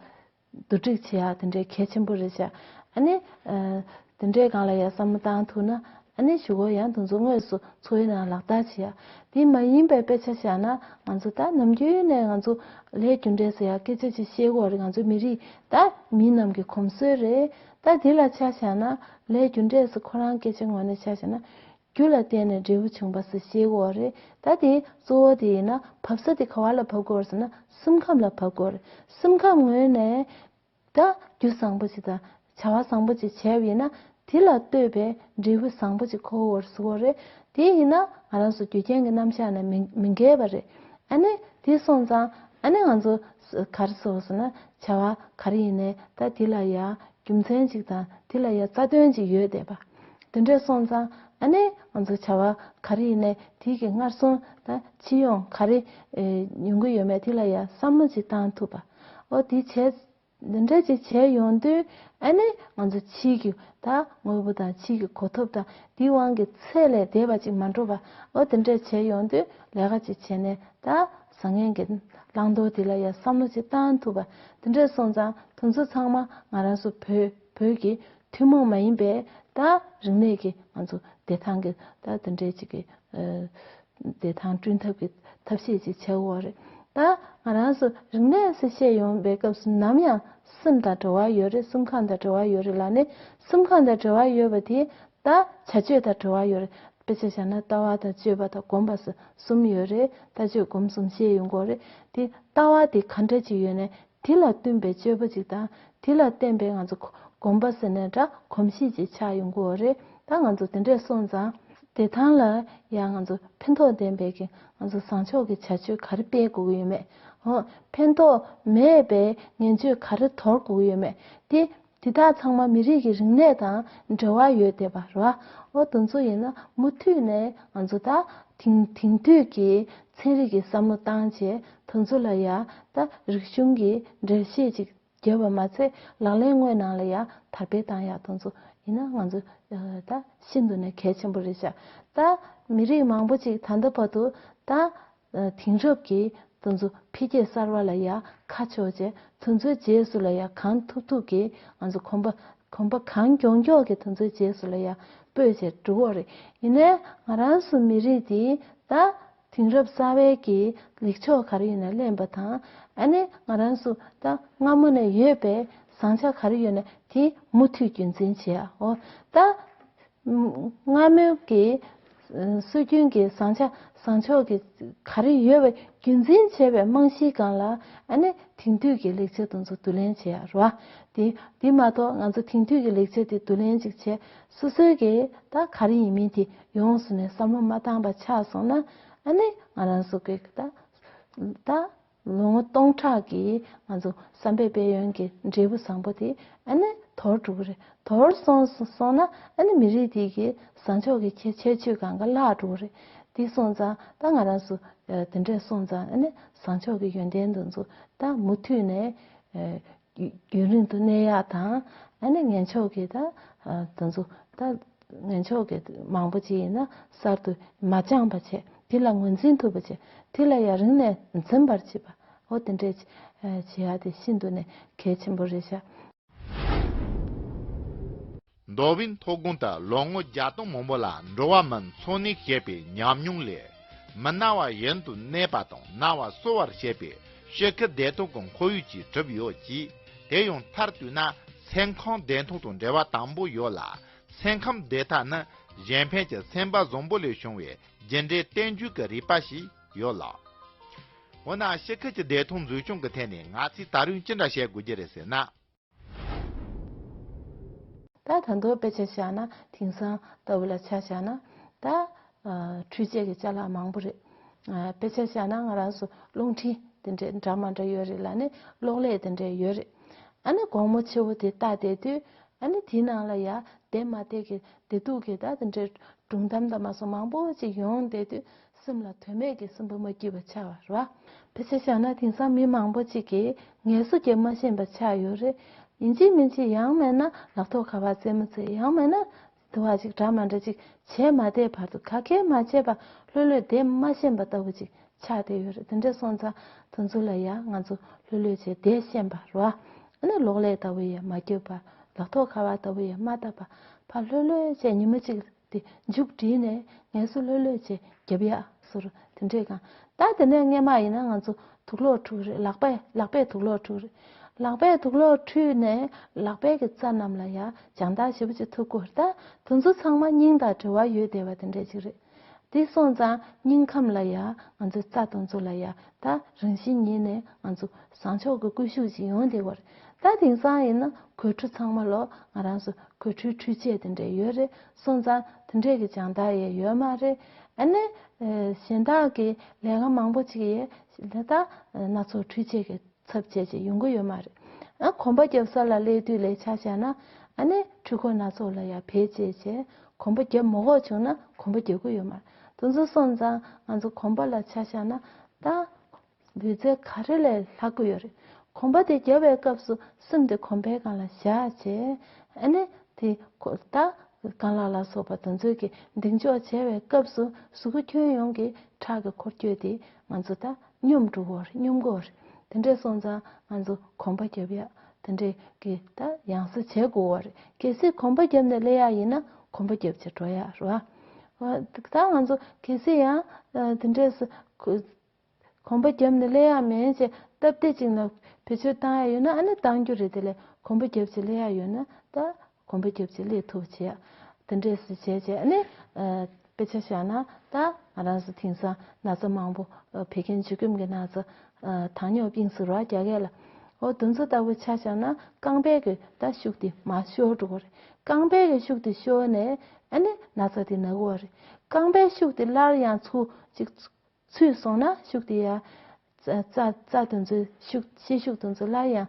བསྡུ་སྒྲིག་བྱེད་ཡ་དེ་འདྲའི་གལ་ཆེན་པོ་རེད་ཤག་ཨ་ནི་ཨ་དེ་འདྲའི་སྒང་ལ་ཡ་བསམ་བློ་བཏང་ཐུབ་ན་ཨ་ནི་གཞུག་གུ་ཡང་དེ་ཚོ་དངོས་སུ་འཚོ་བའི་ནང་ལག་བསྟར་བྱེད་ཡ། དེ་མ་ཡིན་པའི་དཔེ་ཆ་བཞག་ན་ང་ཚོ་ད་ནམ་རྒྱུན་ནས་ང་ཚོ་ལས་རྒྱུ་འབྲས་ཟེར་ཡ་སྐད་ཆ་ཅིག་བཤད་ཀྱི་ཡོད་རེད། ང་ཚོ་མི་རིགས་ད་མི་རྣམས་ཀྱི་གོམས་སྲོལ་རེད། ད་དེ་ལ་ཆ་བཞག་ན་ལས་རྒྱུ་འབྲས་སུ་ཁོ་རང་སྐད་ཆ་ངོས་ནས་ཆ་བཞག་ན། རྒྱུ་ལ་བརྟེན་ནས་འབྲས་བུ་བྱུང་བ་ཟེར་བཤད་ཀྱི་ཡོད་རེད། ད་དེ་གཙོ་བོ་དེ་ཡིན་ན་བབས་ས་དེ་ག་བ་ལ་བབས་ཀྱི་ཡོད་རེད་ཟེར་ན་སེམས་ཁམས་ལ་བབས་ཀྱི་ཡོད་རེད། སེམས་ཁམས་ངོས་ནས་ད་རྒྱུ་བཟང་པོ་ཅིག་དང་བྱ་བ་བཟང་པོ་ཅིག་བྱས་པ་ཡིན་ན་དེ་ལ་ལྟོས་པའི་འབྲས་བུ་བཟང་པོ་ཅིག་འཁོར་གྱི་ཡོད་རེད་ཟེར་གྱི་ཡོད་རེད། དེ་ཡིན་ན་ང་རང་ཚོ་རྒྱུ་རྐྱེན་གྱི་རྣམ་གཞག་ནས་མི་མི་འགལ་བ་རེད། ཨ་ནི་དེ་སོང་ཙང་ཨ་ནི་ང་ཚོ་ག་རེ་ཟེར་དགོས་ཟེར་ན་བྱ་བ་ག་རེ་ཡིན་ནའི་ད་དེ་ལ་ཡ་རྒྱུ་མཚན་ཅིག་དང་དེ་ལ་ཡ་རྩ་དོན་ཅིག་ཡོད་བསྡད་པ། དེ་འདྲས་སོང་ཙང་ཨ་ནི་ང་ཚོ་བྱ་བ་ག་རེ་ཡིན་ནའི་དེ་གི་སྔར་སོང་ད་ཕྱི་ཡོང་ག་རེ་ཨེ་ཡོང་གི་ཡོད་མེད་དེ་ལ་ཡ་བསམ་བློ་ཅིག་བཏང་ཐུབ་པ། འོ་དེ་བྱས་འདི་འདྲས་ཅིག་བྱས་ཡོང་དུས་ཨ་ནི་ང་ཚོ་ཕྱིའི་གི་ད་དངོས་པོ་དང་ཕྱིའི་གི་གོ་ཐོབ་དང་དེའི་དབང་གིས་ཚད་ལས་འདས་པ་ཅིག་མ་འགྲོ་བ། འོ་དེ་འདྲས་བྱས་ཡོང་དུས་ལས་ཀ་ཅིག་བྱས་ནས་ད་བཟང་ངན་གྱི་བླང་དོར་དེ་ལ་ཡ་བསམ་བློ་ཅིག་བཏང་ཐུབ་པ། དེ་འདྲས་སོང་ཙང་དེ་ཚོ་ཚང་མ་ང་རང་ཚོ་བོད་བོད་ཀྱི་ཐུན་མོང་མ་ཡིན་པའི་ད་རིག་གནས་ཀྱི་ང་ཚོ་བདེ་ཐང་གི་ད་དེ་འདྲས་ཅིག་གི་ཨ་བདེ་ཐང་བསྐྲུན་ཐབས་ཀྱི་ཐབས་ཤེས་ཅིག་བྱེད་དགོས་རེད། ད་ང་རང་ཚོ་རིག་གནས་ཟེར་བཤད་ཡོང་བའི་སྐབས་སུ་ནམ་ཡང་སེམས་དང་འབྲེལ་བ་ཡོད་རེད། སེམས་ཁམས་དང་འབྲེལ་བ་ཡོད་རེད་ལབ་ནས། སེམས་ཁམས་དང་འབྲེལ་བ་ཡོད་པ་དེ་ད་བྱ་སྤྱོད་དང་འབྲེལ་བ་ཡོད་རེད། དཔེ་ཆ་བཞག་ན་ལྟ་བ་དང་སྤྱོད་པ་དང་སྒོམ་པ་ཟེར་གསུམ་ཡོད་རེད། ལྟ་སྤྱོད་སྒོམ་གསུམ་བཤད་ཡོང་གི་ཡོད་རེད། དེ་ལྟ་བ་དེ་ག་འདྲ་ཅིག་ཡོད་ནས། དེ་ལ་བསྟུན་པའི་སྤྱོད་པ་ཅིག་དང་། དེ་ལ་བརྟེན་པའི་ང་ཚོ་གོ་གོམས་པ་ཟེར་ནའི་འདྲ། གོམས་གཤིས་ཅིག་ཆགས་ཡོང་གི་ཡོད་རེད། ད་ང་ཚོ་དེ་འདྲས་སོང་ཙང་། བདེ་ཐང་ལ་ཡང་ང་ཚོ་ཕན་ཐོགས་ལྡན་པའི་གི་ང་ཚོ་བཟང་ཕྱོགས་ཀྱི་བྱ་སྤྱོད་ག་རེ་སྤེལ་དགོས་ཀྱི་ཡོད་མེད། འོ། ཕན་ཐོགས་མེད་པའི་ངན་སྤྱོད་ག་རེ་དོར་དགོས་ཀྱི་ཡོད་མེད། དེ་དེ་དག་ཚང་མ་མི་རིགས་ཀྱི་རིག་གནས་དང་འབྲེལ་བ་ཡོད་བསྡད་པ་རེད་བ། འོ། དེ་ཚོ་ཡིན་ན་མུ་མཐུད་ནས་ང་ཚོ་ད་དེང་དེང་དུས་ཀྱི་ཚན་རིག་གི་བསམ་བློ་བཏང་བྱས། དེ་ཚོ་ལ་ཡ་ད་རིག་གཞུང་གི་འགྲེལ་བཤད་ཅིག་བརྒྱབ་པ་མ་ཚད། ལག་ལེན་དངོས་ནང་ལ་ཡ་དར་སྤེལ་བཏང་ཡག་དེ་ཚོ་ཡིན་ན་ང་ཚོ་ད་ཤིན་ཏུ་ནས་གལ་ཆེན་པོ་རེད་ཤག་ད་མི་རིགས་མང་པོ་ཅིག་ད་ལྟ་བར་དུ་ད་དེང་རབས་ཀྱི་དེ་ཚོ་འཕེལ་རྒྱས་གསར་བ་ལ་ཡ་ཁ་ཕྱོགས་བྱས། དེ་ཚོའི་རྗེས་སུ་ལ་ཡ་གང་ཐུབ་ཐུབ་ཀྱིས་ང་ཚོ་གོམ་པ་གོམ་པ་གང་མགྱོགས་མགྱོགས་ཀྱིས་དེ་ཚོའི་རྗེས་སུ་ལ་ཡ་སྤོས་བྱས་འགྲོ་གི་ཡོད་རེད། ཡིན་ནའི་ང་རང་ཚོ་མི་རིགས་འདི་ད་དེང་རབས་གསར་བའི་གི་ལེགས་ཕྱོགས་ག་རེ་ཡོད་ན་ལེན་པ་དང་། ཨ་ནི་ང་རང་ཚོ་ད་སྔ་མོ་ནས་ཡོད་པའི་བཟང་ཆ་ག་རེ་ཡོད་ན་དེ་མུ་མཐུད་རྒྱུན་འཛིན་བྱེད་ཡ། འོ། ད་སྔ་མོའི་གི་སྲོལ་རྒྱུན་གྱི་བཟང་ཆ་བཟང་ཕྱོགས་ཀྱི་ག་རེ་ཡོད་པ་རྒྱུན་འཛིན་བྱས་པའི་རྨང་གཞིའི་སྒང་ལ། ཨ་ནི་དེང་དུས་ཀྱི་ལེགས་ཆ་དེ་ཚོ་བསྡུ་ལེན་བྱེད་ཡ་རེད་བ། དེ་དེ་མ་གཏོགས་ང་ཚོ་དེང་དུས་ཀྱི་ལེགས་ཆ་དེ་བསྡུ་ལེན་ཅིག་བྱས། སོ་སོའི་གི་ད་ག་རེ་ཡིན་མིན་དེ་ཡོངས་སུ་ནས་བསམ་བློ་མ་བཏང་པ་ཆགས་སོང་ན། ཨ་ནི་ང་རང་ཚོ་གི་ད་ད་ལོ་ངོ་སྟོང་ཕྲག་གི་ང་ཚོ་བསམ་པའི་དཔལ་ཡོན་གྱི་འབྲས་བུ་བཟང་པོ་དེ་ཨ་ནི་དོར་འགྲོ་གི་རེད། དོར་སོང་སོང་ན་ཨ་ནི་མི་རིགས་དེ་གི་བཟང་ཕྱོགས་ཀྱི་ཁྱད་ཁྱད་ཆོས་གང་ག་བརླག་འགྲོ་གི་རེད། དེ་སོང་ཙང་ད་ང་རང་ཚོ་དེ་འདྲས་སོང་ཙང་། ཨ་ནི་བཟང་ཕྱོགས་ཀྱི་ཡོན་ཏན་དེ་ཚོ་ད་མུ་མཐུད་ནས་རྒྱུན་རིང་དུ་གནས་ཡག་དང་། ཨ་ནི་ངན་ཕྱོགས་ཀྱི་ད་དེ་ཚོ་ད་ངན་ཕྱོགས་ཀྱི་མང་པོ་ཅིག་ཡིན་ན་གསར་དུ་མ་སྦྱངས་པ་བྱས། དེ་ལ་ངོས་འཛིན་ཐུབ་པ་བྱས། དེ་ལ་ཡ་རིང་ནས་འཛེམ་པར་བྱེད་པ། འོ། དེ་འདྲས་བྱེད་ཡ་དེ་ཤིན་ཏུ་ནས་གལ་ཆེན་པོ་རེད་ཤག་མདོ་དབུས་མཐོ་སྒང་དུ་ལོ་ངོ་བརྒྱ་སྟོང་མང་པོ་ལ་འགྲོ་བ་མིའི་འཚོ་གནས་བྱེད་པའི་ཉམས་མྱོང་ལས། མི་ན་བ་ཡུན་དུ་གནས་པ་དང་ན་བ་གསོ་བར་བྱེད་པའི་ཤི་ཁའི་བདེ་ཐང་གི་ཁོར་ཡུག་ཅིག་གྲུབ་ཡོད་ཅེས། དེ་ཡང་མཐར་གཏུགས་ན་སེམས་ཁམས་བདེ་ཐང་དང་འབྲེལ་བ་དམ་པོ་ཡོད་ལ། སེམས་ཁམས་བདེ་ཐང་ནི་གཞན་ཕན་གྱི་སེམས་པ་བཟང་པོ་ལས་བྱུང་བའི་རྒྱུ་འབྲས་བསྟན་བཅོས་ཀྱི་རིག་པ་ཞིག་ཡོད་ལ། འོ་ན་ཤི་ཁའི་བདེ་ཐང་འཛུགས་སྐྱོང་གི་ཐད་ནས་ང་ཚོས་ད་རུང་ཅི་འདྲ་བྱེད་དགོས་ཀྱི་རེད་ཟེར་ན། ད་ད་དུང་དཔེ་ཆ་བཞག་ན། དེང་སང་ལྟ་བུ་ལ་ཆ་བཞག་ན། ད་ཨ་འཕྲུལ་ཆས་ཀྱི་ཅ་ལག་མང་པོ་རེད། ཨ་དཔེ་ཆ་བཞག་ན་ང་རང་ཚོ་རླུང་འཕྲིན་དེ་འདྲས་འདྲ་མ་འདྲ་ཡོད་རེད་ལ་ནི། གློག་ཀླད་དེ་འདྲས་ཡོད་རེད། ཨ་ནི་དགོང་མོ་ཆེ་བོ་དེ་ལྟ་བསྡད་དུས། ཨ་ནི་དེའི་ནང་ལ་ཡ་བདེ་མ་བདེ་གི་བདེ་སྡུག་གི་ད་དེ་འདྲས་སྒྲུང་གཏམ་དང་མ་སོགས་མང་པོ་ཅིག་ཡོང་བསྡད་དུས། སེམས་ལ་དོན་མེད་ཀྱི་སུན་པོ་མ་སྐྱིད་པ་ཆགས་པ་རེད་བ། ཕལ་ཆེར་བཞག་ན་དེང་སང་མི་མང་པོ་ཅིག་གིས་ངལ་གསོ་རྒྱབ་མ་ཤེས་པ་ཆགས་ཡོད་རེད། ཡིན་གཅིག་མིན་གཅིག་ཡང་མིན་ན་ལག་ཐོག་ཁ་པར་རྩེད་མོ་རྩེ། ཡང་མིན་ན་དུ་བ་ཅིག་འདྲ་མ་འདྲ་ཅིག་བྱས་མ་བསྡད་བར་དུ། ག་གེ་མ་བྱས་པ་ལྷོད་ལྷོད་བསྡད་མ་ཤེས་པ་ལྟ་བུ་ཅིག་ཆགས་བསྡད་ཡོད་རེད། དེ་འདྲ་སོང་ཙང་དེ་ཚོ་ལ་ཡ་ང་ཚོ་ལྷོད་ལྷོད་བྱས་བསྡད་ཤེས་པ་རེད་བ། ཨ་ནི་གློག་ཀླད་ལྟ་བུ་ཡ་མ་རྒྱབ་པ། ལག་ཐོག་ཁ་པར་ལྟ་བུ་ཡ་མ་བལྟ་བ། ཕར་ལྷོད་ལྷོད་བྱས་ཉི་མ་གཅིག་དེ་མཇུག་བསྒྲིལ་ནས་ངལ་གསོ་ལྷོད་ལྷོད་བྱས་རྒྱབ་ཡག་ཟེར་དེ་འདྲས་གང་། ད་དེ་ནས་སྔས་མ་ཡིན་ན་ང་ཚོ་དུག་ལོག་འཁྲུ་གི་རེད། ལག་པས་ལག་པས་དུག་ལོག་འཁྲུ་གི་རེད། ལག་པས་དུག་ལོག་འཁྲུས་ནས་ལག་པའི་གི་རྩ་རྣམས་ལ་ཡ་སྦྱང་བརྡར་ཞེ་པོ་ཅིག་ཐུབ་དགོས་རེད། ད་དེ་ཚོ་ཚང་མ་སྙིང་དང་འབྲེལ་བ་ཡོད་བསྡད་པ་དེ་འདྲས་ཅིག་རེད། དེ་སོང་ཙང་སྙིང་ཁམས་ལ་ཡ་ང་ཚོའི་རྩ་དེ་ཚོ་ལ་ཡ་ད་རང་བཞིན་ཉིད་ནས་ང་ཚོ་བཟང་ཕྱོགས་ཀྱི་སྐུལ་ཤུགས་ཅིག་ཡོང་བསྡད་ཡོད་རེད། ད་དེང་སང་ཡིན་ན་གོས་འཁྲུ་ཚང་མ་ལོ་ང་རང་ཚོ་གོས་འཁྲུའི་འཕྲུལ་ཆས་དེ་འདྲས་ཡོད་རེད། སོང་ཙང་དེ་འདྲས་ཀྱི་སྦྱང་བརྡར་ཡས་ཡོད་མ་རེད། ཨ་ནི་ཨ་གཞན་དག་གི་ལས་ཀ་མང་པོ་ཅིག་ཡས་ད་སྣ་ཚོགས་འཕྲུལ་ཆས་ཀྱི་ཚབ་བྱས་བྱས་ཡོང་གི་ཡོད་མ་རེད། ཨ་གོམ་པ་རྒྱབ་ས་ལ་སླེབས་དུས་ལ་ཆ་བཞག་ན། ཨ་ནི་འཕྲུལ་འཁོར་སྣ་ཚོགས་ལ་ཡ་བེད་སྤྱད་བྱས་གོམ་པ་རྒྱབ་མ་དགོས་བྱུང་ན་གོམ་པ་རྒྱབ་གི་ཡོད་མ་རེད། དེ་ཚོ་སོང་ཙང་ང་ཚོ་གོམ་པ་ལ་ཆ་བཞག་ན་ད་ལུས་རྩལ་ག་རེ་ལས་ལྷག་གི་ཡོད་རེད། གོམ་པ་དེ་རྒྱབ་པའི་སྐབས་སུ་སེམས་དེ་གོམ་པའི་སྒང་ལ་བཞག་བྱས། ཨ་ནི་དེ་ཁོ་ད་རྐང་ལག་ལ་སོགས་པ་དེ་ཚོའི་གི་གདེང་འཇོག་བྱས་པའི་སྐབས་སུ་གཟུགས་པོ་ཁྱོན་ཡོངས་ཀྱི་ཁྲག་གི་འཁོར་སྐྱོད་དེ་ང་ཚོ་ད་སྙོམས་འགྲོ་གི་ཡོད་རེད། སྙོམས་གི་ཡོད་རེད། དེ་འདྲས་སོང་ཙང་ང་ཚོ་གོམ་པ་རྒྱབ་ཡག་དེ་འདྲས་ཀྱི་ད་ཡང་སེ་བྱེད་དགོས་པ་རེད། གལ་སྲིད་གོམ་པ་བརྒྱབ་ནས་སླེབས་ཡག་ཡིན་ན་གོམ་པ་བརྒྱབ་བྱས་འགྲོ་ཡག་རེད་བ། ད་ང་ཚོ་གལ་སྲིད་ཡང་དེ་འདྲས་སུ་གོ- གོམ་པ་བརྒྱབ་ནས་སླེབས་ཡག་མིན་བྱས། སྟབས་བདེ་ཅིག་ལ་བེད་སྤྱོད་བཏང་ཡག་ཡོད་ན་ཨ་ནི་བཏང་རྒྱུ་རེད། དེ་ལས་གོམ་པ་བརྒྱབ་བྱས་སླེབས་ཡག་ཡོད་ན་ད་གོམ་པ་བརྒྱབ་བྱས་སླེབས་ཐུབ་བྱས། དེ་འདྲས་སེ་བྱས་བྱས་ཨ་ནི་ཨ་དཔེ་ཆ་བཞག་ན་ད་ང་རང་ཚོ་དེང་སང་ན་ཚ་མང་པོ་ཨ་བད་ཀན་འབྱུག་སྐྱེད་ཀྱི་ན་ཚ་ཨ་糖尿病ཟེར་བ་རྒྱ་སྐད་ལ། འོ་དེ་ཚོ་ལྟ་བུ་ཆ་བཞག་ན་རྐང་པའི་གི་ད་ཤུགས་དེ་མར་ཤོར་འགྲོ་གི་རེད། རྐང་པའི་གི་ཤུགས་དེ་ཤོར་ནས་ཨ་ནི་ན་ཚ་དེ་ན་གི་རེད། རྐང་པའི་ཤུགས་དེ་སླར་ཡང་ཚུར་ཅིག་ཚུད་སོང་ན་ཤུགས་དེ་ཡང་རྩ་རྩ་རྩ་དེ་ཚོའི་ཤུགས་གཤེད་ཤུགས་དེ་ཚོ་སླར་ཡང་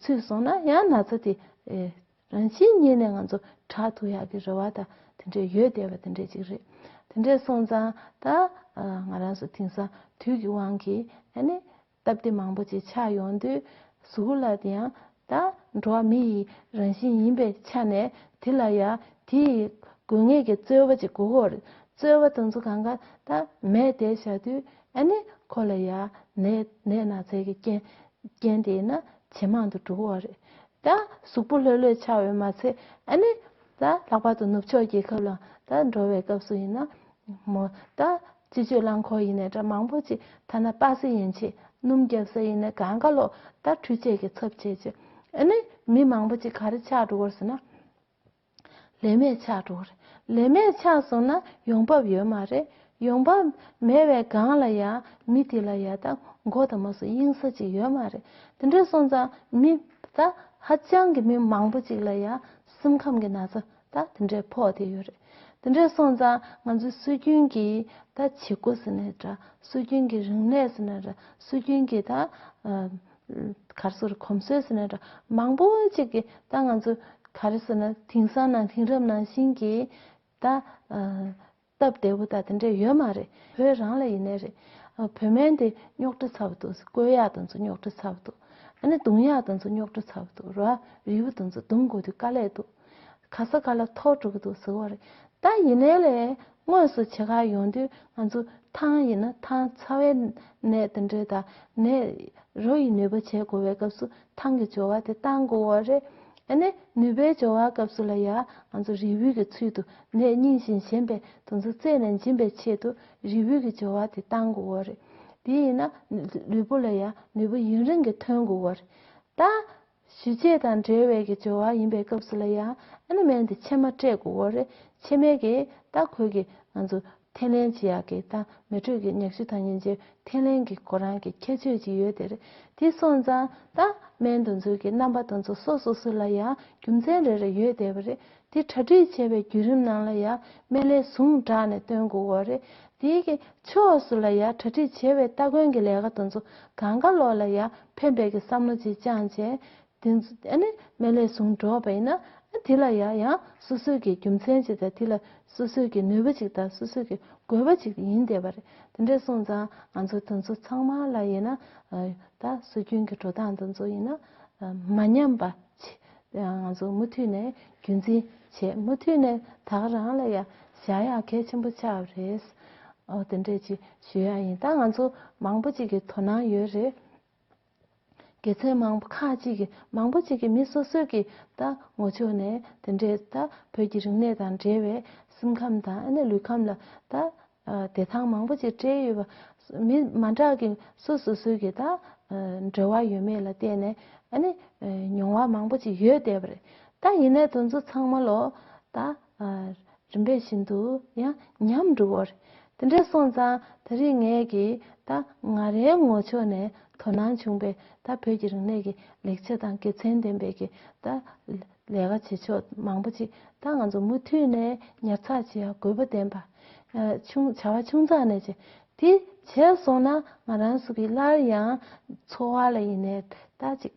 ཚུད་སོང་ན་ཡང་ན་ཚ་དེ་ཨེ་རང་བཞིན་ཉིད་ནས་ང་ཚོ་དྲག་ཐུབ་ཡག་གི་རེ་བ་དང་དེ་འདྲས་ཡོད་བསྡད་པ་དེ་འདྲས་ཅིག་རེད། དེ་འདྲས་སོང་ཙང་ད་ཨ་ང་རང་ཚོ་དེང་སང་དུས་ཀྱི་དབང་གིས་ཨ་ནི་སྟབས་བདེ་མང་པོ་ཅིག་ཆགས་ཡོང་དུས་གཟུགས་ལ་དེ་ཡང་ད་འགྲོ་བ་མི་ཡི་རང་བཞིན་ཡིན་པའི་ཆ་ནས་དེ་ལ་ཡང་དེ་ཡི་དགོས་ངེས་ཀྱི་རྩོལ་བ་ཅིག་དགོས་ཀྱི་ཡོད་རེད། རྩོལ་བ་དེ་ཚོ་གང་ག་ད་མེད་བསྡད་བཞག་དུས་ཨ་ནི་ཁོ་ལ་ཡང་ནད་ནད་ན་ཚའི་གི་རྐྱེན་རྐྱེན་དེ་ཡིན་ན་ཇེ་མང་དུ་འགྲོ་གི་ཡོད་རེད། ད་གཟུགས་པོ་ལྷོད་ལྷོད་ཆགས་པས་མ་ཚད་ཨ་ནི་ད་ལྷག་པར་དུ་ནུབ་ཕྱོགས་རྒྱལ་ཁབ་ལ་ད་འགྲོ་བའི་སྐབས་སུ་ཡིན་ན་མོ་ད་སྤྱི་སྤྱོད་རླངས་འཁོར་ཡིན་ནའི་འདྲ་མང་པོ་ཅིག་ཐ་ན་པ་སེ་ཡིན་ཆེད་སྣུམ་བརྒྱབ་ས་ཡིན་ནའི་གང་ག་ལོག་ད་འཕྲུལ་ཆས་ཀྱི་ཚབ་བྱེད་ཆེད་ཨ་ནི་མི་མང་པོ་ཅིག་ག་རེ་ཆགས་འགྲོ་གི་ཡོད་ཟེར་ན། ལས་མེད་ཆགས་འགྲོ་གི་རེད། ལས་མེད་ཆགས་སོང་ན་ཡོང་འབབ་ཡོད་མ་རེད། ཡོང་འབབ་མེད་པའི་སྒང་ལ་ཡང་མི་དེ་ལ་ཡང་ད་མགོ་དང་མ་སོ་གཡེང་ས་ཅིག་ཡོད་མ་རེད། དེ་འདྲ་སོང་ཙང་མི་ད་ཧ་ཅང་གི་མི་མང་པོ་ཅིག་ལ་ཡང་སེམས་ཁམས་ཀྱི་ན་ཚ་ད་དེ་འདྲས་ཕོག་བསྡད་ཡོད་རེད། དེ་འདྲས་སོང་ཙང་ང་ཚོའི་སྲོལ་རྒྱུན་གྱི་ད་བྱེད་སྒོ་ཟེར་ནའི་འདྲ། སྲོལ་རྒྱུན་གྱི་རིག་གནས་ཟེར་ནའི་འདྲ། སྲོལ་རྒྱུན་གྱི་ད་ཨ་ག་རེ་ཟེར་གོམས་སྲོལ་ཟེར་ནའི་འདྲ། མང་པོ་ཅིག་གི་ད་ང་ཚོ་ག་རེ་ཟེར་ན་དེང་སང་ནང་དེང་རབས་ནང་བཞིན་གྱི་ད་ཨ་སྟབས་བདེ་པོ་ད་དེ་འདྲ་ཡོད་མ་རེད། བོད་རང་ལ་ཡིན་ནའི་རེད། ཨ་བོད་སྨན་དེ་རྙོག་དྲ་ཚ་པོ་འདུག་བསྐོལ་ཡག་དེ་ཚོ་རྙོག་དྲ་ཚ་པོ་འདུག་ཨ་ནི་བརྡུང་ཡག་དེ་ཚོ་རྙོག་དྲ་ཚ་པོ་འདུག་ར་རིལ་བུ་དེ་ཚོ་བརྡུང་དགོས་དུས་དཀའ་ལས་འདུག་ག་ས་ག་ལ་འཐོར་འགྲོ་གི་འདུག་ཟེར་བ་རེད། ད་ཡིན་ནའི་ལས་དངོས་སུ་བྱེད་ག་ཡོང་དུས་ང་ཚོ་ཐང་ཡིན་ན་ཐང་ཚ་བའི་ནད་དེ་འདྲ་དང་ནད་རོ་ཡི་ནུས་པ་བྱེད་དགོས་པའི་སྐབས་སུ་ཐང་གི་སྦྱོར་བ་དེ་བཏང་དགོས་པ་རེད། ཨ་ནི་ནུས་པའི་སྦྱོར་བ་སྐབས་སུ་ལ་ཡང་ང་ཚོ་རིལ་བུ་གི་ཚུལ་དུ་ནད་རྙིང་ཞིང་ཞེན་པའི་དེ་ཚོ་རྩད་ནས་འབྱིན་པའི་ཆེད་དུ་རིལ་བུ་གི་སྦྱོར་བ་དེ་བཏང་དགོས་པ་རེད། དེ་ཡིན་ན་ལུས་པོ་ལ་ཡང་ནུས་པ་ཡུན་རིང་གི་ཐོན་དགོས་པ་རེད། ད། ཞུ་རྗེས་དང་འབྲེལ་བའི་གི་སྦྱོར་བ་ཡིན་པའི་སྐབས་སུ་ལ་ཡང་ཨ་ནི་སྨན་དེ་ཕྱེ་མ་སྤྲད་དགོས་པ་རེད། ཕྱེ་མའི་གི་ད་ཁོའི་གི་ང་ཚོ་འཐེན་ལེན་བྱེད་ཡག་གི་ད་མེ་དྲོད་ཀྱི་མྱག་ཤུ་དང་ཉེན་ཆེ་འཐེན་ལེན་གྱི་ཁོ་རང་གི་ཁྱད་ཆོས་ཅིག་ཡོད་དེ་རེད། དེ་སོང་ཙང་ད་སྨན་དེ་ཚོའི་གི་རྣམ་པ་དེ་ཚོ་སོ་སོ་སོ་ལ་ཡང་རྒྱུ་མཚན་རེ་རེ་ཡོད་བསྡད་པ་རེད། དེ་གྲ་སྒྲིག་བྱས་པའི་བརྒྱུད་རིམ་ནང་ལ་ཡང་སྨན་བླའི་ཟུངས་དྲངས་ནས་བཏོན་དགོས་པ་རེད། དེའི་གི་ཕྱོགས་སུ་ལ་ཡང་གྲ་སྒྲིག་བྱས་པའི་སྟ་གོན་གྱི་ལས་ཀ་དེ་ཚོ་གང་ག་ལོག་ལ་ཡང་ཕན་པའི་གི་བསམ་བློ་ཅིག་བཅངས་བྱས། དེ་ཚོ་ཨ་ནི་སྨན་བླའི་ཟུངས་འགྲོ་བ་ཡིན་ན་ཨ་དེ་ལ་ཡང་ཡང་སོ་སོའི་གི་རྒྱུ་མཚན་ཅིག་དང་དེ་ལ་སོ་སོའི་གི་ནུས་པ་ཅིག་དང་སོ་སོའི་གི་དགོས་པ་ཅིག་ཡིན་བསྡད་པ་རེད། དེ་འདྲས་སོང་ཙང་ང་ཚོ་དེ་ཚོ་ཚང་མ་ལ་ཡིན་ན་ཨ་ད་སྲོལ་རྒྱུན་གྱི་འགྲོ་སྟངས་དེ་ཚོ་ཡིན་ན་ཨ་མ་ཉམས་པ་བྱེད། ང་ཚོ་མུ་མཐུད་ནས་རྒྱུན་འཛིན་བྱེད། མུ་མཐུད་ནས་ད་ག་རང་ལ་ཡང་བཞག་ཡག་གལ་ཆེན་པོ་ཆགས་པ་རེད། ཨོ་དེ་འདྲས་ཅིག་ཞུ་ཡག་ཡིན། ད་ང་ཚོ་མང་པོ་ཅིག་གི་དོ་སྣང་ཡོད་རེད། དགེ་མཚན་མང་པོ་ཁག་ཅིག་གི་མང་པོ་ཅིག་གི་མི་སོ་སོའི་གི་ད་ངོ་ཕྱོགས་ནས་དེ་འདྲའི་ད་བོད་ཀྱི་རིག་གནས་དང་འབྲེལ་བའི་སེམས་ཁམས་དང་ཨ་ནི་ལུས་ཁམས་ལ་ད་བདེ་ཐང་མང་པོ་ཅིག་སྤྲད་ཡོད་པ། མི་མ་འདྲ་གི་སོ་སོ་སོའི་གི་ད་འབྲེལ་བ་ཡོད་མེད་ལ་བལྟས་ནས་ཨ་ནི་མྱོང་བ་མང་པོ་ཅིག་ཡོད་བསྡད་པ་རེད། ད་ཡིན་ནའི་དེ་ཚོ་ཚང་མ་ལོ་ད། རིམ་པས་བཞིན་དུ་ཡང་ཉམས་འགྲོ་གི་ཡོད་རེད། དེ་འདྲས་སོང་ཙང་ད་རེས་ངས་ཀྱིས་ད་ང་རའི་ངོ་ཕྱོགས་ནས་དོ་སྣང་བྱུང་བའི་ད་བོད་ཀྱི་རིག་གནས་ཀྱི་ལེགས་ཆ་དང་དགེ་མཚན་ལྡན་པའི་གི་ད་ལས་ཀ་བྱེད་ཕྱོགས་མང་པོ་ཅིག་ད་ང་ཚོ་མུ་མཐུད་ནས་ཉར་ཚགས་བྱེད་ཡག་དགོས་པ་བསྟན་པ། ཆུང་བྱ་བ་ཆུང་ཙག་ནས་བྱེད། དེ་བྱས་སོང་ན་ང་རང་ཚོ་གི་སླར་ཡང་འཚོ་བ་ལ་ཡིན་ནའི་ད་ཅིག་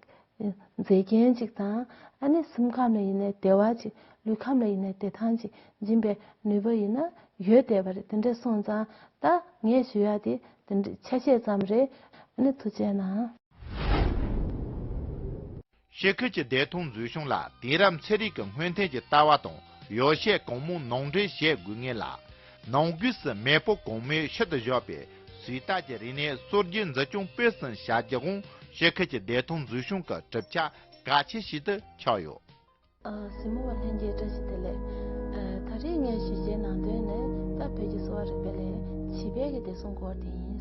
མཛེས་རྒྱན་ཅིག་དང་ཨ་ནི་སེམས་ཁམས་ལ་ཡིན་ནའི་བདེ་བ་ཅིག་ལུས་ཁམས་ལ་ཡིན་ནའི་བདེ་ཐང་ཅིག་སྦྱིན་པའི་ནུས་པ་ཡིན་ན་ཡོད་བསྡད་པ་རེད། དེ་འདྲས་སོང་ཙང་ད་ངས་ཞུ་ཡག་དེ་དེ་འདྲས་ཆ་ཤས་ཙམ་རེད། ཨ་ནི་ཐུགས་རྗེ་གནང་། ཤི་ཁུལ་གྱི་བདེ་ཐང་འཛུགས་སྐྱོང་ལ་དེང་རབས་ཚན་རིག་གི་སྔོན་ཐོན་གྱི་ལྟ་བ་དང་ཡོ་བྱད་གང་མང་ནང་འདྲེན་བྱེད་དགོས་ངེས་ལ། ནང་སྒོས་སུ་མེས་པོ་གོང་མའི་ཤུལ་དུ་བཞག་པའི་ཟས་རྟགས་ཀྱི་རིག་གནས་སྲོལ་རྒྱུན་འཛིན་སྐྱོང་སྤེལ་གསུམ་བྱ་རྒྱུ་འོང་ཤི་ཁུལ་གྱི་བདེ་ཐང་འཛུགས་སྐྱོང་གི་གྲུབ་ཆ་གལ་ཆེ་ཞིག་ཏུ་ཆགས་ཡོད། གཟིགས་མོ་བ་ལྷན་རྒྱས་བཀྲ་ཤིས་བདེ་ལེགས། ད་རེས་ངས་ཞུ་བྱའི་ནང་དོན་ནི་ད་བོད་ཀྱི་གསོ་བ་རིག་པའི་ལས་བྱིས་པའི་གི་བདེ་སྲུང་སྐོར་དེ་ཡིན།